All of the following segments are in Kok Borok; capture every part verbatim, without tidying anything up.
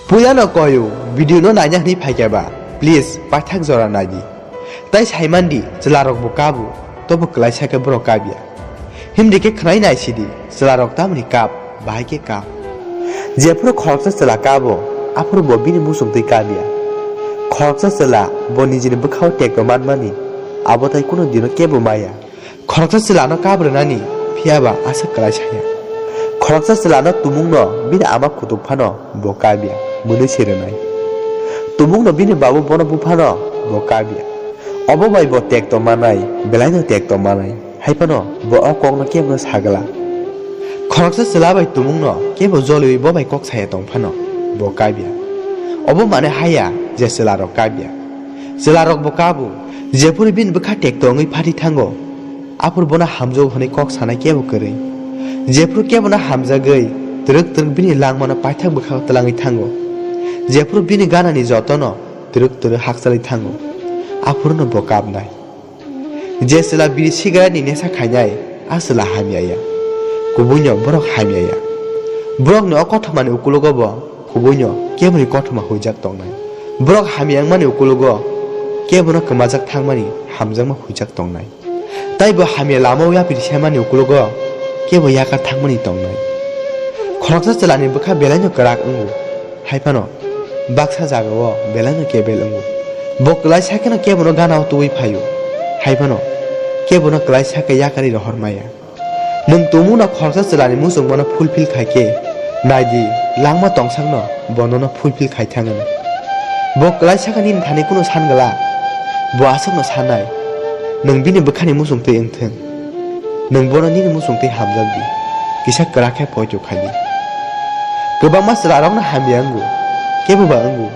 Puila no koyu, video no naina hwnwi phaikha ba, please paithak jora naidi. Tai saimandi, chwla rok bo kabu, tobo kwlaisa khe borok kabya. Himdi khe khwnai naisidi, chwla rok tamoni kap, bahai khe kap. Jephuru khoroksa chwla kabo, aphuru bo bini muchungtwi kabya. Khoroksa chwla bo nijini bwkhao tekto manmani, abo tai kunu dino kebo maya. Khoroksa chwlano kab rwnani, phiyaba aswk kwlai saya. Khoroksa chwlano tumungno bini ama kutuk phano bo kabya, mwnwi se rwnai. Tumungno bini babu bono buphano bo kabya. Obo bai bo tekto manai, belaino tekto manai. Haiphano bo o kokno kebono sagwla. Khoroksa chwla bai tumungno kebo joliwi bo bai kok saya tong phano bo kabya. Obo mane haya je chwlarok kabya. Chwlarok bo kabo, jephuru bini bwkha tekto wngwi phati thango, aphuru bono hamjago hwnwi kok sanai kebo kwrwi. Jephuru kebono hamjagwi twrwk twrwk bini langmano paithak bwkha twlangwi thango, jephuru bini ganani jotono twrwk twrwk hakchalwi thango, aphuruno bo kabnai. Je chwla biri sigaretni nesa khainai, a chwla hamya ya. Kubuino borok hamya ya. Borokni o kothomani ukulogo bo kubuino keboni kothoma huijak tongnai. Borok hamya wngmani ukulogo kebono kwmajak thangmani hamjakma huijak tongnai. Tai bo hamya lama o yapri semani ukulogo kebo yakar thangmani tongnai. Khoroksa chwlani bwkha belaino kwrak wngo. Haiphano baksa jagao belaino kebel wngo. Bo kwlaisa kheno kebono ganao tubui phaio. Haiphano kebono kwlaisa khe yakarwi rohor maya. Nwng tumungno khoroksa chwlani muchungmano fulfill khai khe, naidi, langma tongsakno bo nono fulfill khai thangwi. Bo kwlaisa khe nini thani kunu san glak. Bo aswkno sanai, nwng bini bwkhani muchungtwi wngthwng. Nwng bono nini muchungtwi hamjak di, kisa kwrak khe poito khai di. Kwbangma chwlarokno hamya wngo, kebo ba wngo,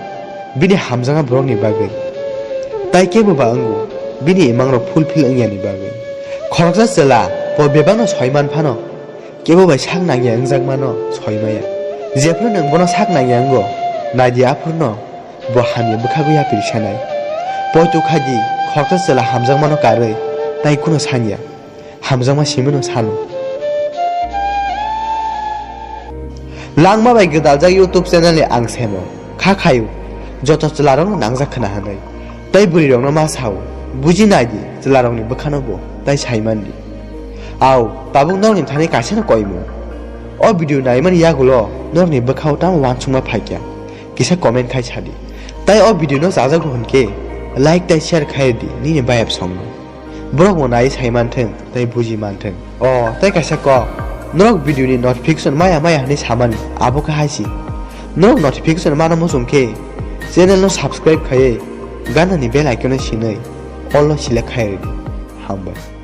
bini hamjakma borokni bagwi. Tai kebo ba wngo, bini imangrok fulfill wngyani bagwi. Khoroksa chwla bo bebakno soi man phano, kebo bai sak nangya wngjakmano soi maya. Jephuru nwng bono sak nangya wngo, naidi aphurno bo hamya bwkhago yapri sanai. Poito khai di, khoroksa chwla hamjakmano karwi tai kunu sanya. Hamjakma simino sano. Langma bai gwdaljak YouTube channel ni ang semo. Kha khaio, joto chwlarokno nangjak khna hwnwi. Tai bwrwirokno ma sao, buji nai di, chwlarokni bwkhano bo tai sai man di. Au, tabuk norokni thani kaisano koimung. O video naimani yagulo norokni bwkhao tamo uansukma phaikya? Kisa comment khai sadi. Tai o video no chajago hwnkhe like tai share khai di nini bayap songno. Borok bo nai sai manthwng tai buji manthwng. O, tai kaisa kok. Norok video ni notification maya maya hwnwi samani, abo khe hai si. Norok notification mana muchung khe channel no subscribe khaiwi ganani bell icon no sinwi all no select khai rwdi. Hambai.